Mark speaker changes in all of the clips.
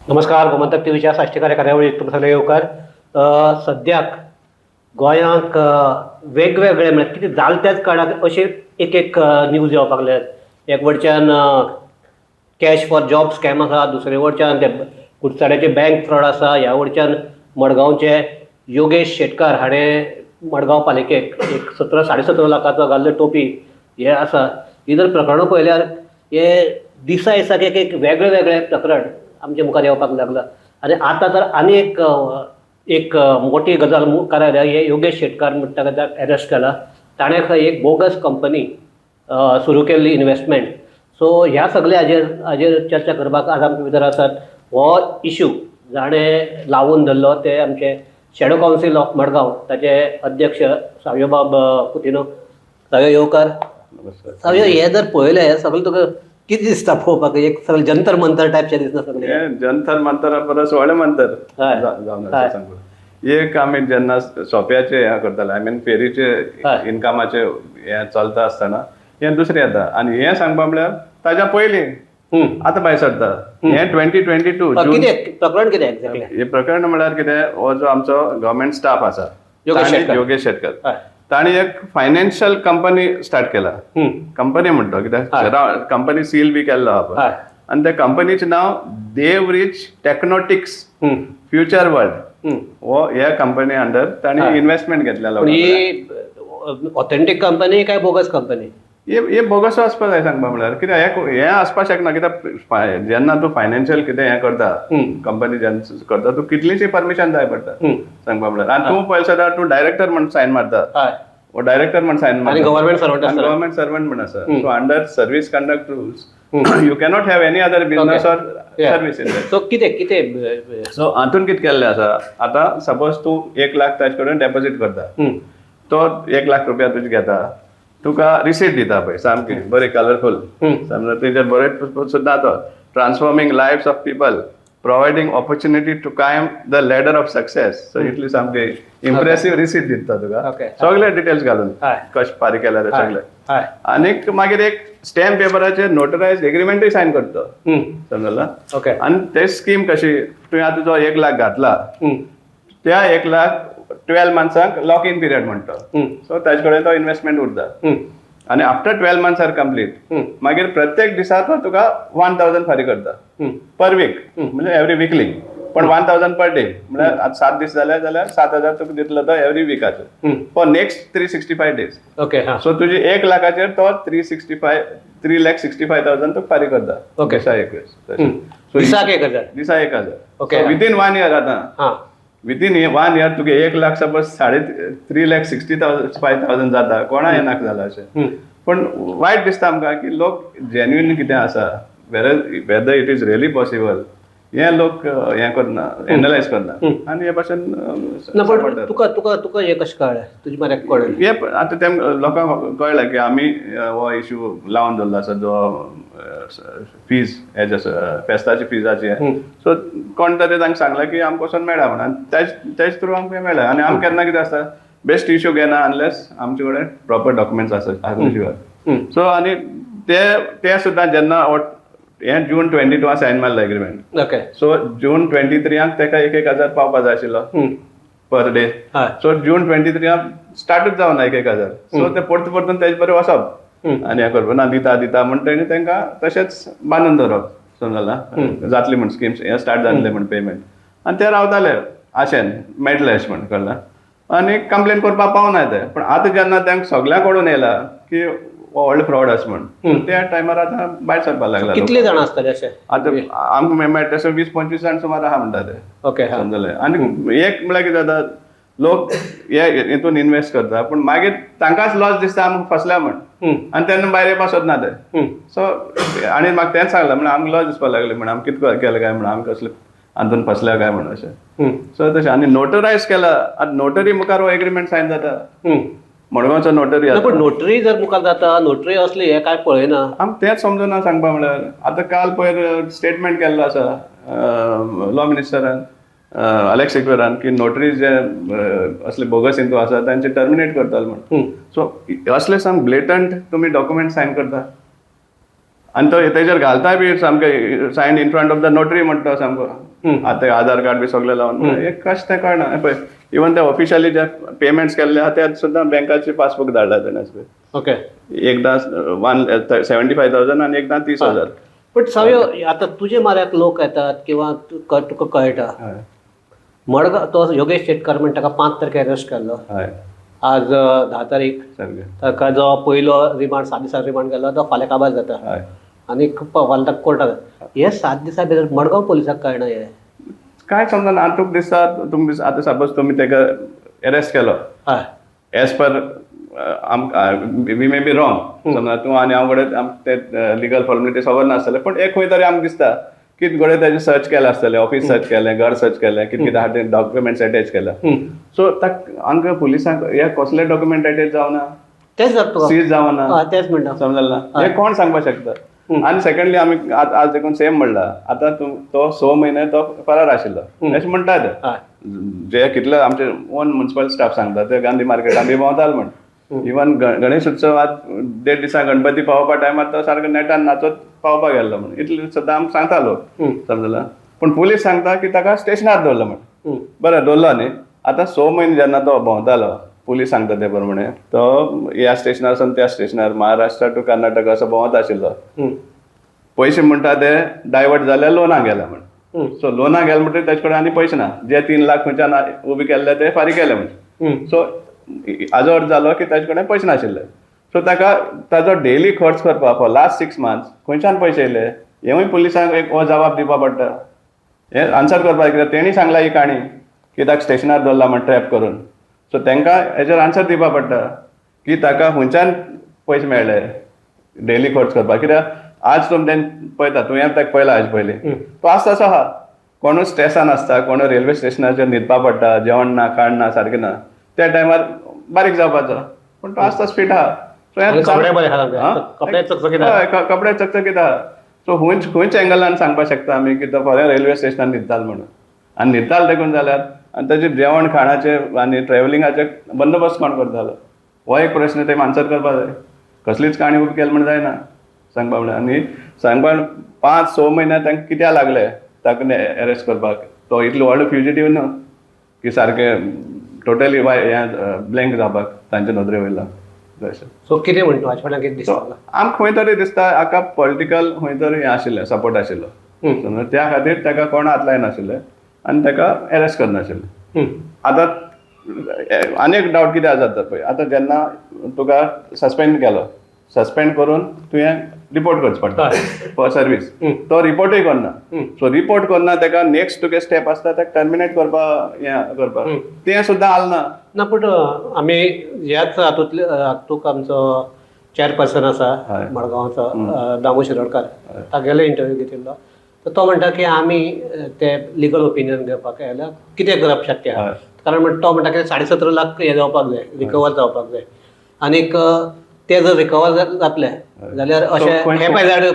Speaker 1: नमस्कार, गोमंतक टीव्हीच्या साश्टीकार कार्यावळीत तुमकां सगळ्यांक येवकार. सद्याक गोंयांक वेगवेगळे, म्हळ्यार कितें जाल त्याच काळाक अशे एक एक न्यूज येवपाक लागल्यात. एक वटच्यान कॅश फॉर जॉब स्कॅम आसा, दुसरे वटच्यान ते कुडचड्याचे बँक फ्रॉड आसा, ह्या वटच्यान मडगांवचे योगेश शेटकार हाणें मडगांव पालिकेक एक 17-17.5 लाखाचो घाल्लो टोपी हे आसा. ही जर प्रकरणां पळयल्यार हे दिसा दिसाक एक एक वेगळे वेगळे प्रकरण आमच्या मुखार येवपाक लागला आनी आतां तर आनी एक एक मोठी गजाल मुखार आयल्या. हे योगेश शेटकार म्हणटा ताका एरेस्ट केला. ताणें खंय एक बोगस कंपनी सुरू केल्ली इनवेस्टमेंट. सो ह्या सगल्या हाजेर चर्चा करपाक आज आमचे भितर आसात, हो इशू जाणें लावून धरलो ते आमचे शॅडो कावन्सील ऑफ मडगांव ताचे अध्यक्ष सावयोबाब कुतिनो. सावयो, येवकार.
Speaker 2: नमस्कार.
Speaker 1: सावयो, हे जर पळयलें, हें सगळें तुका कितें दिसता पळोवपाक? एक सगळें जंतर मंतर टायपशें दिसता सगळें.
Speaker 2: हे जंतर मंतरा परस व्हडलें मंतर जावन आसा. सांगू, एक आमी जेन्ना सोप्याचे हें करताले, I mean फेरीचे इनकमाचे हें चलता आसतना हें दुसरें येता. आनी हें सांगपा म्हळ्यार ताच्या पयलीं आतां भायर सरता हें 2022 जून.
Speaker 1: कितें प्रकरण, कितें एक्झॅक्टली?
Speaker 2: हे प्रकरण म्हळ्यार कितें, हो जो आमचो गव्हर्मेंट स्टाफ आसा,
Speaker 1: योगेश शेटकर.
Speaker 2: योगेश शेटकर, ताणी एक फायनान्शियल कंपनी स्टार्ट केला. कंपनी म्हणटा कित्याक कंपनी सील बी केल्लो आहा पळय. आनी त्या कंपनीचें नांव देवरीच टेक्नोटिक्स फ्युचर वर्ल्ड. हो ह्या कंपनी अंडर ताणी इन्व्हेस्टमेंट घेतल्या
Speaker 1: पूण
Speaker 2: लोकां.
Speaker 1: ही ऑथेंटीक कंपनी काय बोगस कंपनी?
Speaker 2: हे हे बोगस आसपा जाय. सांगपा म्हळ्यार कित्याक, हें हें आसपाक शकना, कित्याक जेन्ना तूं फायनान्शियल कितें हें करता, कंपनी जेन्ना करता, तूं कितलीशी परमिशन जाय पडटा. सांगपा म्हळ्यार आनी तूं पळय जाल्यार तूं डायरेक्टर म्हण सायन मारता. हो डायरेक्टर म्हण सायन
Speaker 1: आनी
Speaker 2: मारता.
Speaker 1: गव्हर्मेंट सर्वंट आसता.
Speaker 2: गव्हर्मेंट सर्वंट म्हण आसा. So under service conduct rules you cannot have any other business or service in.
Speaker 1: So कितें कितें?
Speaker 2: सो हातून कितें केल्लें आसा, आतां सपोज तूं 1 लाख ताजे कडेन डेपोजीट करता, तो 1 लाख रुपया तुजे घेता, तुका रिसीट दिता पळय, सामकी बरी कलरफूल. समजा तेजेर बरें सुद्दां तो "Transforming lives of people, providing opportunity to climb the ladder of success." So इतली सामकी इम्प्रेसिव्ह रिसीट दिता तुका, सगळे डिटेल्स घालून, कशें फारीक केल्या ते सगळे. आनीक मागीर एक स्टॅम्प पेपराचेर नोटरायज एग्रीमेंटूय सायन करता. समजला? आनी ते स्कीम कशी, तुवें आतां जो 1 लाख घातला, त्या 1 लाख 12 मंथ्सांक लॉक इन पिरियड म्हणटा. सो ताजे कडेन तो इन्व्हेस्टमेंट उरता आनी after 12 months are complete, मागीर प्रत्येक दिसा तो तुका 1000 फारीक करता पर वीक, म्हणजे एवरी विकली, पण 1000 पर डे. म्हळ्यार आतां 7 दीस जाले जाल्यार 7000 तुका दितलो तो एवरी विकाचो for next 365 days.
Speaker 1: Okay हा
Speaker 2: सो तुजी 1 लाखाचेर तो 365, 3,65,000 तुका फारीक करता दिसा एक वेळेस. सो
Speaker 1: दिसाक 1000?
Speaker 2: दिसा 1000. विदीन वन इयर आतां, विदीन वन इयर तुगे 1 लाख सपोज साडे 3,65,000 जाता. कोणा येनाक जाला अशें. पण वायट दिसता आमकां की लोक जेन्युइन कितें आसा, whether it is really possible, हें लोक हें करना, एनलायज करना आनी हे भाशेन
Speaker 1: ना, पण
Speaker 2: सांपडटात.
Speaker 1: तुका तुका तुका हे कशें कळ्ळें? तुजे मऱ्याक कळ्ळें?
Speaker 2: हे आतां ते लोकांक कळ्ळें की आमी हो इशू लावन दवरलो आसा, जो फीज हेजे आसा, फेस्ताची फिजाची. सो कोण तरी तांकां सांगलें की आमकां वचोन मेळा म्हणून, आनी तेज थ्रू आमकां मेळ्ळें. आनी आमी केन्ना कितें आसता, बेस्ट इशू घेना अनलेस आमचे कडेन प्रॉपर डॉक्युमेंट्स आसा आसले शिवाय. सो आनी ते ते सुद्दां जेन्ना हें जून 22 सायन मारलो एग्रीमेंट, सो जून 23 ताका एक एक हजार पावपा जाय आशिल्लो पर डे. सो जून 23 स्टार्टूच जावना एक एक हजार. सो ते परतून परतून तेजे बरें वचप आनी हें करप ना, दिता दिता म्हण तेणी तांकां तशेंच बांदून दवरप. समजला, जातली म्हण स्किम्स हें स्टार्ट जातलें म्हण पेमेंट, आनी ते रावताले आशेन मेळटलें अशें म्हण. कळ्ळें? आनी कंप्लेन करपाक पावना ते. पण आतां जेन्ना तांकां सगळ्यां कडून येयला की हो व्हडलो फ्रॉड आसा म्हण, त्या टायमार आतां भायर सरपाक लागला लोक.
Speaker 1: कितले जाणां आसतले अशे?
Speaker 2: आतां आमकां मेळटा तशें 20-25 जाण सुमार आहा म्हणटा ते. समजले? आनी एक म्हळ्यार कितें जाता, लोक हे हितून इन्वेस्ट करता, पूण मागीर तांकांच लॉस दिसता, आमकां फसल्या म्हण, आनी तेन्ना भायर येवपाक सोदना ते. सो आनी म्हाका तेंच सांगलें म्हण, आमकां लॉस दिसपाक लागले म्हण, आमी कितें केलें काय म्हण, आमी कसले हातून फसल्या काय म्हण अशें. सो तशें. आनी नोटरायज केला, आतां नोटरी मुखार हो एग्रीमेंट सायन जाता, मडगांवचो नोटरी.
Speaker 1: ना, पण नोटरी जर मुखार जाता, नोटरी असली हे काय पळयना.
Speaker 2: आमकां तेंच समजना. सांगपा म्हळ्यार आतां काल पयर स्टेटमेंट केल्लो आसा लॉ मिनिस्टरान अलेक्स सिक्वेरान की नोटरी जे असले बोगस हिंदू आसा तांचे टर्मिनेट करताले म्हण. सो असले सामके ब्लेटंट तुमी डॉक्युमेंट सायन करता आनी तो तेजेर घालताय बी सामके "sign in front of the notary" म्हणटा सामको. आतां आधार कार्ड बी सगळें लावन हे कशें तें कळना. पळय, इवन ते ऑफिशियली जे पेमेंट्स केल्ले आहा ते सुद्दां बँकाचे पासबूक धाडला तेणें पळय. एकदां 1,75,000 आनी एकदां 30,000.
Speaker 1: बट सावयो, आतां तुजे माऱ्याक लोक येतात किंवा तुका कळटा, मडगांव तो योगेश शेटकर म्हण ताका 5 तारखेर अरेस्ट केल्लो. आज 10 तारीख.
Speaker 2: सारकें.
Speaker 1: ताका जो पयलो रिमांड 7 दिसां रिमांड केल्लो तो फाल्यां काबार जाता आनी फाल्यां ताका कोर्टाक. हे 7 दिसां भितर मडगांव पुलिसाक कळना हे?
Speaker 2: काय समजना. आनी तुका दिसता, तुमकां दिसता आतां सपोज तुमी ताका अरेस्ट केलो, एज पर आमकां, we may be wrong, समजा तूं आनी हांव घडये आमकां ते लिगल फॉर्मेलिटी खबर नासतलें, पूण एक खंय तरी आमकां दिसता की घडये ताजें सर्च केलें आसतलें, ऑफीस सर्च केलें, घर सर्च केलें, कितें कितें आहा ते डॉक्युमेंट्स एटॅच केल्या. सो ताका आमकां पुलिसांक हे कसले डॉक्युमेंट एटॅच जावना,
Speaker 1: तेच जाता तुका.
Speaker 2: सीज जावना.
Speaker 1: हय, तेच म्हणटा.
Speaker 2: समजलें ना? हे कोण सांगपाक शकता? आनी सेकंडली, आमी आज देखून सेम म्हणला, आतां तूं तो 6 म्हयने तो फरार आशिल्लो अशें म्हणटा ते. जे कितले आमचे ओन म्युनिसिपल स्टाफ सांगता, ते गांधी मार्केटान बी भोंवताले म्हण. इवन गणेश उत्सवात 1.5 दिसा गणपती पावोवपा टायमार तो सारको नेटान नाचत पावपाक गेल्लो म्हण, इतले सुद्दां आमकां सांगता लोक. समजला? पूण पुलीस सांगता की ताका स्टेशनार दवरलो म्हण. बरें, दवरलो न्ही. आतां 6 म्हयने जेन्ना तो भोंवतालो, पुलीस सांगता ते प्रमाणे तो ह्या स्टेशनार सावन त्या स्टेशनार, महाराष्ट्र टू कर्नाटक असो भोंवत आशिल्लो. पयशे म्हणटा ते डायवर्ट जाले, लोनाक गेले म्हण. सो लोनाक गेले म्हणटकीर ताचे कडेन आनी पयशे ना. जे 3 लाख खंयच्यान उबे केल्ले ते फारीक केले म्हण. सो हाजो अर्थ जालो की ताचे कडेन पयशे नाशिल्ले. सो ताका ताजो डेली खर्च करपाक फॉर लास्ट 6 मंथ्स खंयच्यान पयशे येयले, हेंवूय पुलिसांक एक हो जबाब दिवपा पडटा. हें आन्सर करपाक, कित्याक तेणी सांगला ही काणी की ताका स्टेशनार दवरला म्हण ट्रॅप करून. सो तांकां हेजेर आन्सर दिवपा पडटा की ताका खंयच्यान पयशे मेळ्ळे डेली खर्च करपाक. कित्याक आज तुमी तें पळयता, तुवें ताका पळयला हाजे पयलीं, तो आज तसो आहा. कोणूच स्ट्रेसान आसता, कोणूय रेल्वे स्टेशनाचेर न्हिदपा पडटा, जेवण ना, खाण ना, सारकें ना, त्या टायमार बारीक जावपाचो, पूण तो आज तसो फिट आहा. सो
Speaker 1: आनी कपडे बरे आहा. कपडे चकचकीत आहा.
Speaker 2: हय, कपडे चकचकीत आहा. सो खंयच एंगलान सांगपाक शकता आमी की तो फाल्यां रेल्वे स्टेशनार न्हिदतालो म्हणून. आनी न्हिदतालो देखून जाल्यार आनी ताजे जेवण खाणाचे आनी ट्रॅव्हलिंगाचे बंदोबस्त कोण करतालो, हो एक प्रश्न तेमी आन्सर करपाक जाय. कसलीच काणी उबी केली म्हण जायना सांगपा म्हणल्यार. आनी सांगपा 5-6 म्हयने तांकां कित्याक लागले ताका एरेस्ट करपाक? तो इतलो व्हडलो फ्युजिटीव न्हू की सारकें टोटली हें ब्लँक जावपाक तांच्या नदरे वयल्यान अशें.
Speaker 1: सो कितें म्हणटा हाजे फाटल्यान कितें दिसता तुका?
Speaker 2: आमकां खंय तरी दिसता हाका पॉलिटिकल खंय तरी हें आशिल्लें, सपोर्ट आशिल्लो. समज त्या खातीर ताका कोण हात लायनाशिल्ले आनी ताका एरेस्ट करनाशिल्ले. आतां आनी एक डावट कितें आसा तर पळय, आतां जेन्ना तुका सस्पेंड केलो, सस्पेंड करून तुवें रिपोर्ट करचो पडटा फॉर सर्वीस, तो रिपोर्टूय करना. सो रिपोर्ट करना ताका नेक्स्ट तुगे स्टेप आसता ताका टर्मिनेट करपा, हें करपा, तें सुद्दां आलें ना.
Speaker 1: ना, पूण आमी ह्याच हातूंतले हातूंत आमचो चॅरपर्सन आसा मडगांवचो दामू शिरोडकर, तागेलो इंटरव्यू घेतिल्लो. तर तो म्हणटा की आमी ते लिगल ओपिनियन घेवपाक जाल्यार कितें करप शक्य आहा, कारण तो म्हणटा की 17.5 लाख हें जावपाक जाय, रिकवर जावपाक जाय. आनीक ते जर रिकवर जातले जाल्यार अशें हे पळय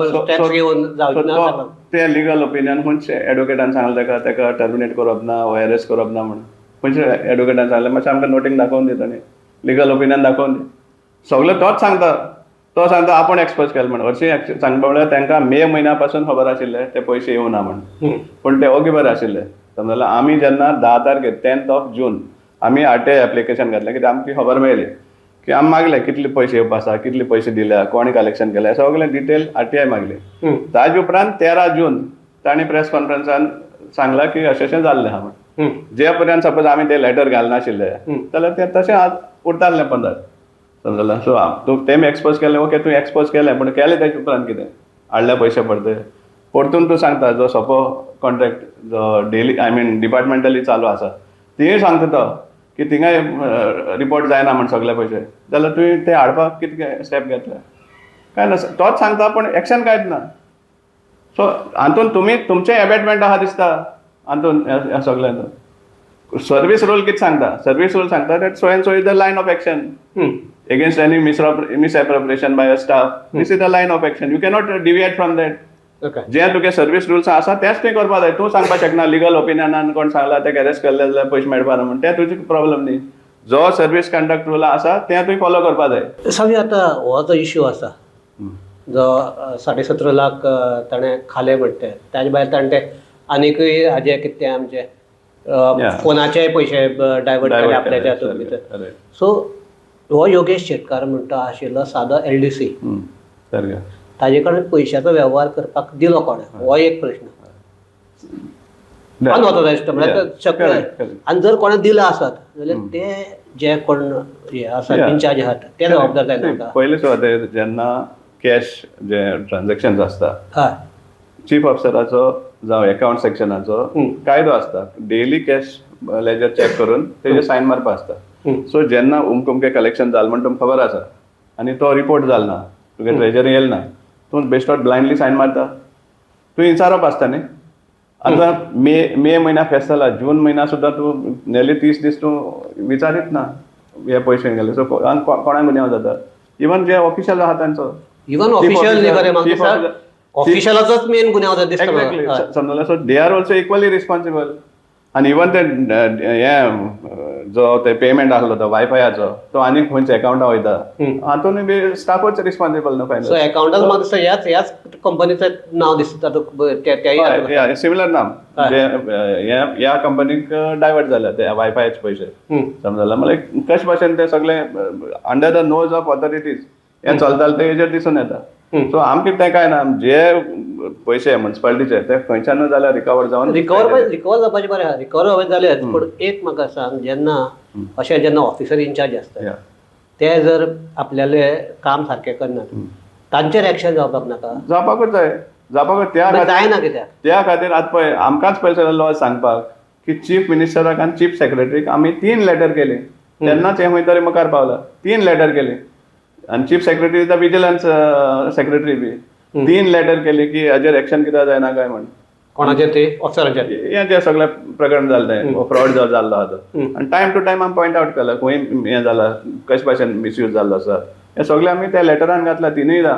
Speaker 1: स्टेप्स घेवन जावचे ना.
Speaker 2: ते लिगल ओपिनियन खंयचे एडवोकेटान सांगलें ताका, ताका टर्मिनेट करप ना वा एरेस्ट करप ना म्हणून खंयचे एडवोकेटान सांगलें? मातशें आमकां नोटींग दाखोवन दी, ताणें लिगल ओपिनियन दाखोवन दी. सगळें तोच सांगता, तो सांगता आपूण एक्सपोज केलें म्हण. हरशीं सांगपा म्हळ्यार तांकां मे म्हयन्या पासून खबर आशिल्लें ते पयशे येवना म्हण, पूण ते ओगी बरे आशिल्ले. समजलें? आमी जेन्ना 10 तारखेर 10th of June आमी आरटीआय एप्लिकेशन घातलें, कित्याक आमकां खबर मेळ्ळी की आमी मागले कितले पयशे येवपा आसा, कितले पयशे दिल्या, कोणें कलेक्शन केलें, सगळें डिटेल आरटीआय मागली. ताजे उपरांत 13 जून तांणी प्रेस कॉन्फरन्सान सांगलां की अशें अशें जाल्लें आहा म्हण. जे पर्यंत सपोज आमी ते लेटर घालनाशिल्ले जाल्यार तें तशें आज उरतालें 15. समजलें? सो तूं तेमी एक्सपोज केलें, ओके तूं एक्सपोज केलें, पूण केलें तेजे उपरांत कितें हाडले पयशे परते? परतून तूं सांगता जो सोंपो कॉन्ट्रॅक्ट जो डेली I mean डिपार्टमेंटली चालू आसा, तिंय सांगता तो की थिंगाय रिपोर्ट जायना म्हण सगळे पयशे, जाल्यार तुवें ते हाडपाक कितके स्टेप घेतले? कांय ना, तोच सांगता पूण एक्शन कांयच ना. सो हातून तुमी तुमचें एबेटमेंट आहा दिसता हातून ह्या सगळ्या हातून. सर्वीस रूल कितें सांगता? सर्वीस रूल सांगता that so and so is the line of action against any misappropriation by a staff. This is the line of action, you cannot deviate from that. जे तुगे सर्वीस रुल्स आसा तेच तुवें करपा जाय. तूं सांगपाक शकना लिगल ओपिनियनान कोण सांगला तेका अरेस्ट केल्ले जाल्यार पयशे मेळपा ना म्हण, तें तुजें प्रॉब्लम न्ही. जो सर्वीस कंडक्ट रूल आसा तें तुवें फॉलो करपा जाय.
Speaker 1: सावी, आतां हो जो इश्यू आसा जो 17.5 लाख ताणें खाले म्हणटे, ताजे भायर ताणें ते आनीकय हाजे कितें तें आमचे फोनाचे पयशे डायवर्ट केले आपल्याच्या हातूंत भितर. सो हो योगेश शेटकार म्हणटा आशिल्लो सादो एलडीसी,
Speaker 2: सारकें.
Speaker 1: ताजे कडेन पयशाचो वेव्हार करपाक दिलो कोणें, हो एक प्रश्न अनऑथोरायज्ड म्हळ्यार शक्य. आनी जर कोणें दिला आसत जाल्यार ते जे कोण हे आसा इन्चार्ज आहात ते जबाबदार जायना.
Speaker 2: पयले सुवातेर जेन्ना कॅश जे ट्रान्झॅक्शन आसता, चीफ ऑफिसराचो जावं एकावंट सेक्शनाचो कायदो आसता, डेली कॅश लेजर चॅक करून तेजे सायन मारपा आसता. सो जेन्ना अमकें अमकें कलेक्शन जालें म्हण तुमकां खबर आसा आनी तो रिपोर्ट जालो ना, तुगे ट्रेजरी येयलो ना, तूं बेश्टोच ब्लायंडली सायन मारता, तूं विचारप आसता न्ही. आतां मे मे म्हयन्या फेस्त जाला, जून म्हयन्या सुद्दां तूं नेली 30 दीस तूं विचारीत ना हे पयशे गेले. सो कोणाक गुन्यांव जाता? इवन जे ऑफिशियल आहा तांचो.
Speaker 1: इवन ऑफिशियल न्ही, खरें म्हाका ऑफिशियलाचोच मेन गुन्यांव जाता दिसता.
Speaker 2: एक्झॅक्टली, समजलें. So they are also equally responsible. आनी इवन ते हे जो ते पेमेंट आसलो तो वायफायाचो, तो आनी खंयच्या एकावंटा वयता, हातून बी स्टाफूच रिस्पॉन्सिबल न्हू फायनल.
Speaker 1: सो एकावंटान म्हाका दिसता ह्याच ह्याच कंपनीचें नांव दिसता
Speaker 2: तेय सिमिलर नाम जे ह्या कंपनीक डायवर्ट जाल्या ते वायफायाचे पयशे, समजलें. म्हळ्यार कशे भाशेन ते सगळे under the nose of authorities हें चलतालें तें हेजेर दिसून येता. सो आमकां तें कांय ना, जे पयशे मुन्सिपालिटीचे ते खंयच्यान जाल्यार रिकवर जावन
Speaker 1: रिकवर रिकवर जावपाचें बरें आहा, रिकवर जावपाचें जालें. पूण एक म्हाका सांग, जेन्ना अशें जेन्ना ऑफिसर इन्चार्ज आसता ते जर आपल्याले काम सारकें करनात, तांचेर एक्शन जावपाक नाका?
Speaker 2: जावपाकूच जाय, जावपाकूच. त्या
Speaker 1: जायना कित्याक?
Speaker 2: त्या खातीर आतां पळय आमकांच पयशे लॉ सांगपाक की चीफ मिनिस्टराक आनी चीफ सेक्रेटरीक आमी 3 लेटर केले, तेन्नाच हें खंय तरी मुखार पावला. 3 लेटर केले आनी chief secretary the vigilance secretary B 3 letter केली की हाजेर एक्शन कित्याक जायना काय म्हण.
Speaker 1: कोणाचेर? ते ऑफिसरांचेर?
Speaker 2: हें जें सगळें प्रकरण जालें तें फ्रॉड जो जाल्लो आहा तो, आनी टायम टू टायम आमी पॉयंट आवट केला खंय हें जाला, कशे भाशेन मिसयूज जाल्लो आसा, हें सगळें आमी त्या लेटरान घातलां 3य.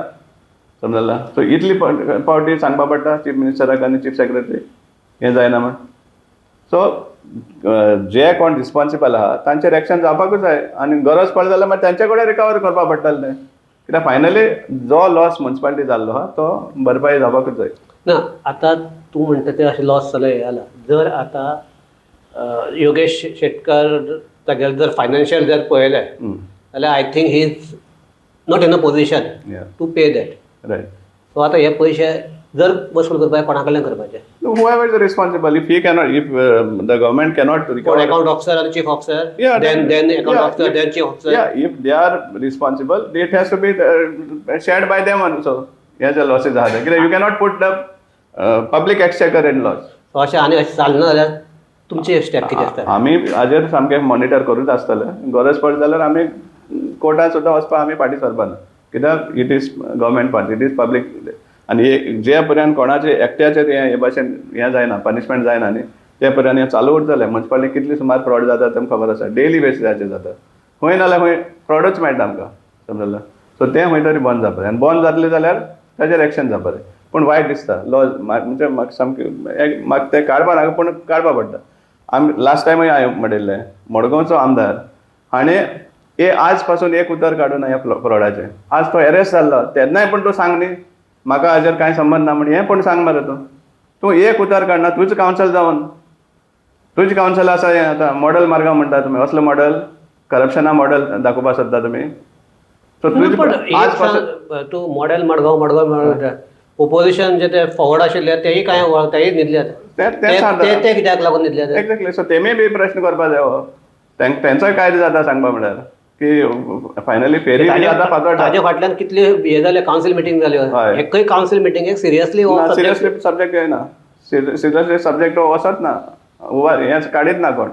Speaker 2: समजला? सो इतली पावटी सांगपा पडटा चीफ मिनिस्टराक आनी चीफ सेक्रेटरी हें जायना म्हण. सो जे कोण रिस्पॉन्सिबल आहा तांचेर एक्शन जावपाकूच जाय आनी गरज पडली जाल्यार मागीर तांचे कडेन रिकवर करपा पडटलें तें, कित्याक फायनली जो लॉस मुन्सिपालिटी जाल्लो आहा तो भरपाई जावपाकूच जाय.
Speaker 1: ना आतां तूं म्हणटा तें अशें लॉस जालो हें जाला, जर आतां योगेश शेटकर तागेलें जर फायनान्शियल जर पळयलें जाल्यार I think he is not in a position to pay that.
Speaker 2: Right.
Speaker 1: So आतां हे पयशे जर वसूल करपाक कोणा कडल्यान करपाचे?
Speaker 2: Whoever is responsible, if he cannot, if the government cannot recover,
Speaker 1: account officer and chief officer, then account officer, then chief officer.
Speaker 2: Yeah, if they are responsible, it has to be shared by them also. हे जे losses आहा ते, कित्याक you cannot put the public exchequer in loss.
Speaker 1: So अशें आनी अशें चालना जाल्यार तुमचे स्टेप कितें आसता?
Speaker 2: आमी हाजेर सामकें मॉनिटर करूच आसतले, गरज पडली जाल्यार आमी कोर्टान सुद्दां वचपाक आमी फाटीं सरपाना, कित्याक it is government fund, it is public. आनी जे पर्यंत कोणाचे एकट्याचेर हे भाशेन हें जायना, पनिशमेंट जायना न्ही, ते पर्यंत हें चालू उरतलें. मुन्सिपालिटी कितली सुमार फ्रॉड जाता तेमकां खबर आसा, डेली बेसिसाचेर जाता, खंय ना जाल्यार खंय फ्रॉडूच मेळटा आमकां, समजलें. सो तें खंय तरी बंद जावपाक जाय आनी बंद जातलें जाल्यार ताजेर एक्शन जावपाक जाय. पूण वायट दिसता लॉज म्हणजे म्हाका सामकें म्हाका तें काडपा नाका, पूण काडपा पडटा. आमी लास्ट टायमूय हांवें म्हणिल्लें, मडगांवचो आमदार हाणें ए आज पासून एक उतर काडूना ह्या फ्रॉडाचें. आज तो एरेस्ट जाल्लो तेन्नाय पूण तूं सांग न्ही म्हाका हाजेर कांय संबंद ना म्हण, हें पूण सांग मरे तूं, तूं एक उतर काडना, तुजें कावन्सल जावन तुजें कावन्सल आसा हें आतां मॉडल मार्गां म्हणटा तुमी, असलो मॉडल करप्शना मॉडल दाखोवपाक सोदता तुमी. सो तुजें आज पासून
Speaker 1: तूं मॉडेल मडगांव मडगांव ओपोजिशन जे ते फॉवर्ड आशिल्ले तेय कांय तेय न्हिदल्यात, ते कित्याक लागून न्हिदल्यात?
Speaker 2: एक्झॅक्टली. सो तेमी बी प्रश्न करपा जाय हो, तेंचोय कायदो जाता सांगपा म्हळ्यार की फायनली फेरी जाता फातोड्डा.
Speaker 1: ताजे फाटल्यान कितले हे जाले, कावन्सील मिटींग जाल्यो, एकय कावन्सील मिटींगेक सिरियसली
Speaker 2: सिरियसली सब्जेक्ट येना, सिरियसली सब्जेक्ट वचत ना, हें काडीत ना कोण.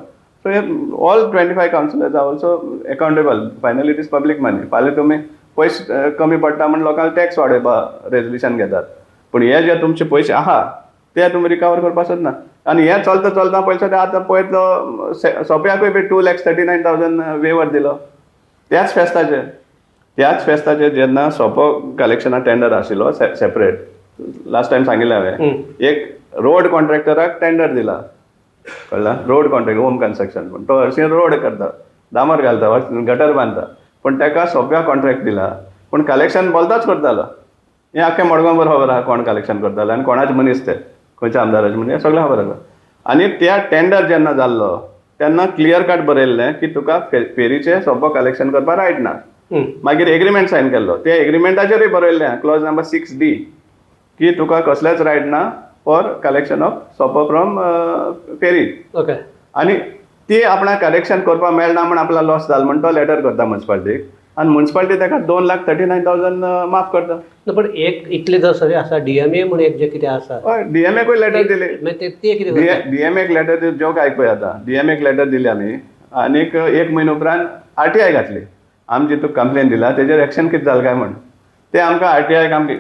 Speaker 2: सो हे all 25 councillors are also accountable. Finally it is public money. फाल्यां तुमी पयशे कमी पडटा म्हण लोकांक टॅक्स वाडोवपा रेजोल्युशन घेतात, पूण हे जे तुमचे पयशे आहा ते तुमी रिकवर करपाक सोदना. आनी हें चलता चलता पयशे ते आतां पळयतलो सोंप्याकूय बी 2,39,000 वेवर दिलो त्याच फेस्ताचेर. त्याच फेस्ताचेर जेन्ना सोंपो कलेक्शना टेंडर आशिल्लो सेपरेट, लास्ट टायम सांगिल्लें हांवें, एक रोड कॉन्ट्रॅक्टराक टेंडर दिला, कळ्ळा, रोड कॉन्ट्रॅक्ट होम कन्स्ट्रक्शन, पूण तो हरशीं रोड करता, डांबर घालता, गटर बांदता, पूण ताका सोंप्या कॉन्ट्रॅक्ट दिला, पूण कलेक्शन बोलताच करतालो. हें आख्खें मडगांव खबर आहा कोण कलेक्शन करतालो आनी कोणाचे मनीस ते. खंयच्या आमदाराचे म्हणजे सगळें खबर आसा. आनी त्या टेंडर जेन्ना जाल्लो तेन्ना क्लियर कट बरयल्लें की तुका फेरीचें सोपो कलेक्शन करपाक रायट ना. मागीर एग्रीमेंट सायन केल्लो, त्या एग्रीमेंटाचेरूय बरयल्लें क्लॉज नंबर 6D की तुका कसलेंच रायट ना फॉर कलेक्शन ऑफ सोपो फ्रॉम फेरी. आनी ती आपणाक कलेक्शन करपाक मेळना म्हण आपला लॉस जालो म्हण तो लेटर करता मुन्सिपाल्टीक आनी मुन्सिपाल्टी ताका 2,39,000 माफ करता.
Speaker 1: पण एक इतले जर सगळें आसा डीएमए म्हूण एक जें कितें आसा,
Speaker 2: हय, डीएमएकूय लेटर दिली.
Speaker 1: मागीर ते कितें?
Speaker 2: डीएमएक लेटर जोक आयक पळय आतां, डीएमएक लेटर दिली आमी आनीक एक म्हयनो उपरांत आरटीआय घातली. आमी जी तुका कंप्लेन दिला तेजेर एक्शन कितें जालें काय म्हण, ते आमकां आरटीआयक आमकां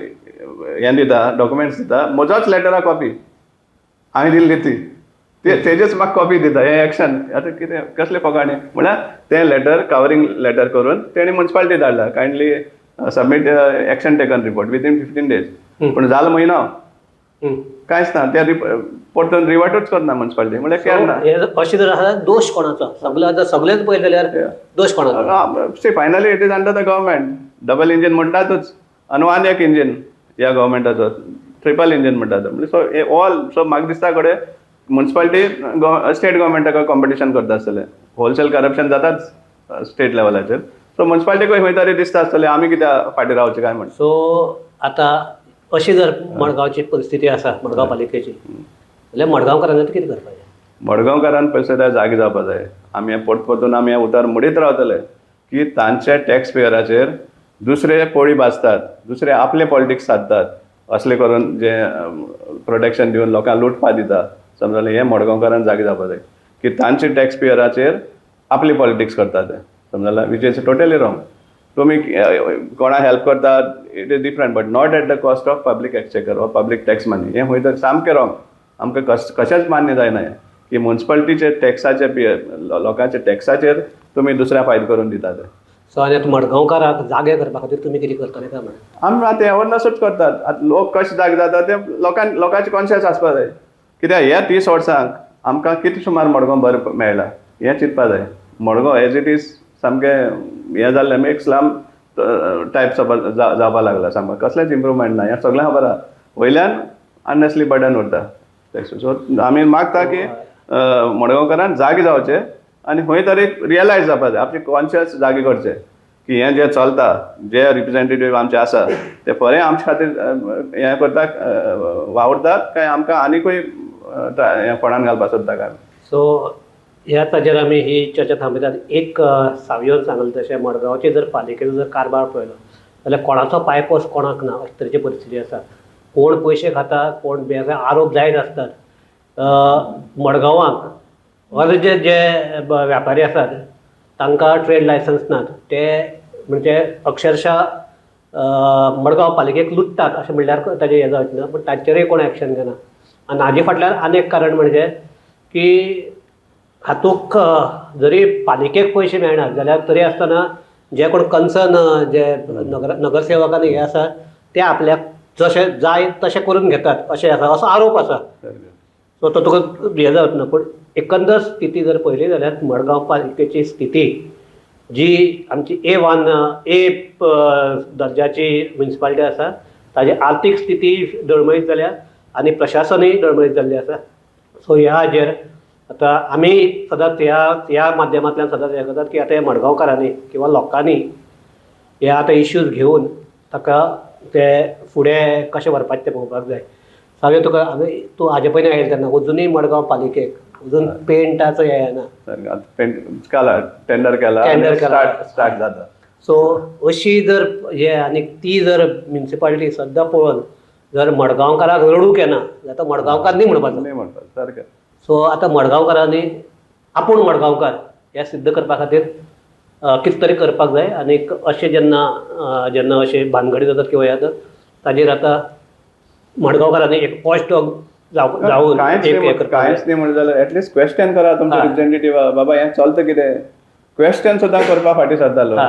Speaker 2: हें दिता, डॉक्युमेंट्स दिता, म्हजोच लेटरा कॉपी हांवें दिल्ली ती तेजेच म्हाका कॉपी दिता. हें एक्शन आतां कितें कसलें फकाणे म्हळ्यार तें लेटर कवरींग लेटर करून तेणी मुन्सिपाल्टी धाडला, kindly submit action taken report within 15 days. पूण जालो म्हयनो कांयच ना, ते परतून रिवर्टूच करना मुन्सिपाल्टी, म्हळ्यार केन्ना
Speaker 1: ना. अशें जर आसा दोश कोणाचो? सगळे आतां सगळेच पळयले जाल्यार दोश कोणाचो?
Speaker 2: See finally it is under the government. Double engine म्हणटातूच आनी वान एक इंजीन ह्या गव्हर्मेंटाचो, ट्रिपल इंजीन म्हणटात. म्हणजे सो ऑल सो म्हाका दिसता कडेन मुन्सिपाल्टी स्टेट गव्हर्मेंटाक कॉम्पिटिशन करता आसतलें. होलसेल करप्शन जाताच स्टेट लेवलाचेर, सो मुन्सिपाल्टीकूय खंय तरी दिसता आसतलें आमी कित्याक फाटीं रावचें काय म्हण.
Speaker 1: सो आतां अशी जर मडगांवची परिस्थिती आसा, मडगांव पालिकेची, जाल्यार मडगांवकारांनी कितें करपाचें?
Speaker 2: मडगांवकारान पयशे जाय जागे जावपा जाय. आमी हें परत परतून आमी हें उतर मोडीत रावतले की तांचे टॅक्स पेयराचेर दुसरे पोळी भाजतात, दुसरे आपले पॉलिटिक्स सादतात, असले करून जे प्रोटेक्शन दिवन लोकांक लुटपा दिता. समजलें? हें मडगांवकारान जागे जावपा जाय की तांचे टॅक्स पेयराचेर आपली पॉलिटिक्स करता ते. समजलें? Which is totally wrong. तुमी कोणा हेल्प करतात it is different, but not at the cost of public exchequer or public tax money. हें खंय तरी सामकें रॉंग. आमकां कशेंच मान्य जायना हें की मुन्सिपाल्टीचे टॅक्साचे लोकांचे टॅक्साचेर तुमी दुसऱ्या फायदो करून दितात.
Speaker 1: सो आनी आतां मडगांवकाराक जागे करपा खातीर तुमी कितें करतले काय म्हणून?
Speaker 2: आमी आतां अवेरनसूच करतात. आतां लोक कशे जागे जाता ते लोकांचे कॉन्शियस आसपा जाय. कित्याक ह्या 30 वर्सांक आमकां कितें सुमार मडगांव बरें मेळ्ळां हें चिंतपा जाय. मडगांव एज it is सामकें हें जाल्लें, एक स्लम टायप जावपा लागला सामको, कसलेंच इम्प्रूवमेंट ना, हें सगळें खबर आसा. वयल्यान अननेसली बर्डन उरता. सो आमी मागता की मडगांवकारान जागे जावचें आनी खंय तरी रियलायज जावपा जाय, आपली कॉन्शियस जागे करचें की हें जें चलता, जे रिप्रेजेंटेटीव आमचे आसा ते खरें आमचे खातीर हें करता, वावुरतात काय आमकां आनीकूय हें फोंडान घालपाक सोदता काय.
Speaker 1: सो ह्या ताजेर आमी ही चर्चा थांबयतात. एक सावयोन सांगलें तशें मडगांवचे जर पालिकेचो जर कारभार पळयलो जाल्यार कोणाचो पांयपोस कोणाक ना अशे तरेची परिस्थिती आसा. कोण पयशे खाता, कोण बेजार, आरोप जायत आसतात. मडगांवाक अर्ज जे व्यापारी आसात तांकां ट्रेड लायसन्स नात, ते म्हणजे अक्षरशा मडगांव पालिकेक लुट्टात अशें म्हणल्यार ताजें हें जावचें ना, पूण तांचेरूय कोण एक्शन घेना. आनी हाजे फाटल्यान आनी एक कारण म्हणजे की हातूंत जरी पालिकेक पयशे मेळनात जाल्यार तरी आसतना जे कोण कन्सर्न जे नगरसेवकांनी हे आसा ते आपल्याक जशें जाय तशें करून घेतात अशें आसा, असो आरोप आसा. सो तो तुका हें जावचो ना. पूण एकंदर स्थिती जर पळयली जाल्यार मडगांव पालिकेची स्थिती जी आमची A1 ए दर्जाची म्युनिसिपालिटी आसा ताजी आर्थीक स्थिती डळमळीत जाल्या आनी प्रशासनूय डळमळीत जाल्लें आसा. सो ह्या हाजेर आतां आमी सदांच ह्या माध्यमांतल्यान सदांच हें करतात की आतां ह्या मडगांवकारांनी किंवा लोकांनी हे आतां इश्यूज घेवन ताका ते फुडें कशें व्हरपाचें तें पळोवपाक जाय. सावय तुका हांवें तूं हाजे पयलीं आयिल्लो तेन्ना अजुनूय मडगांव पालिकेक अजून पेंटाचो हें येना,
Speaker 2: पेंट केला, टेंडर केला,
Speaker 1: टेंडर केला,
Speaker 2: स्टार्ट जाता.
Speaker 1: सो अशी जर हे आनी ती जर म्युनिसिपालिटी सद्दां पळोवन जर मडगांवकाराक रडूंक येना जाल्यार मडगांवकार न्ही म्हणपाचो,
Speaker 2: न्ही म्हणपाचो सारकें.
Speaker 1: सो आतां मडगांवकारांनी आपूण मडगांवकार हें सिद्ध करपा खातीर कितें तरी करपाक जाय. आनी अशें जेन्ना जेन्ना अशें भानगडी जातात किंवा हें जातात ताजेर आतां मडगांवकारांनी एक वॉच डॉग जावन
Speaker 2: कांयच न्ही म्हणलें जाल्यार एटलिस्ट क्वेश्चन करा तुमच्या रिप्रेजेंटेटिव्हा, बाबा हें चलता कितें, क्वेश्चन सुद्दां करपा फाटीं सरता लोक.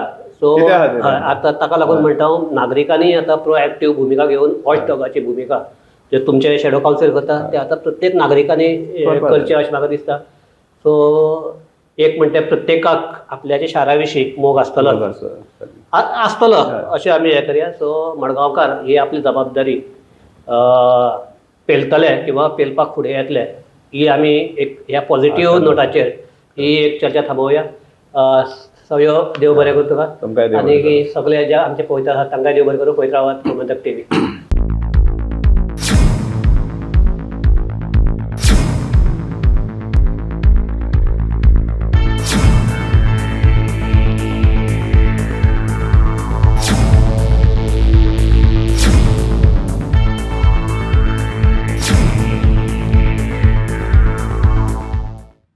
Speaker 1: सो आतां ताका लागून म्हणटा हांव नागरिकांनी आतां प्रोएक्टीव भुमिका घेवन वॉच डॉगाची भुमिका जे तुमचे शेडो कावन्सील करता ते आतां प्रत्येक नागरिकांनी करचें अशें म्हाका दिसता. सो एक म्हणटा प्रत्येकाक आपल्याच्या शारा विशीं मोग आसतलो आसतलो अशें आमी हें करया. सो मडगांवकार ही आपली जबाबदारी पेलतले किंवा पेलपाक फुडें येतले ही आमी एक ह्या पॉझिटिव्ह नोटाचेर ही एक चर्चा थांबोवया. सयो देव बरें करूं तुका.
Speaker 2: तुमकांय देव बरें.
Speaker 1: आनी सगळे जे आमचे पळयता आसात तांकां देव बरें करूं. पळयत रावात गोमंतक टीव्ही.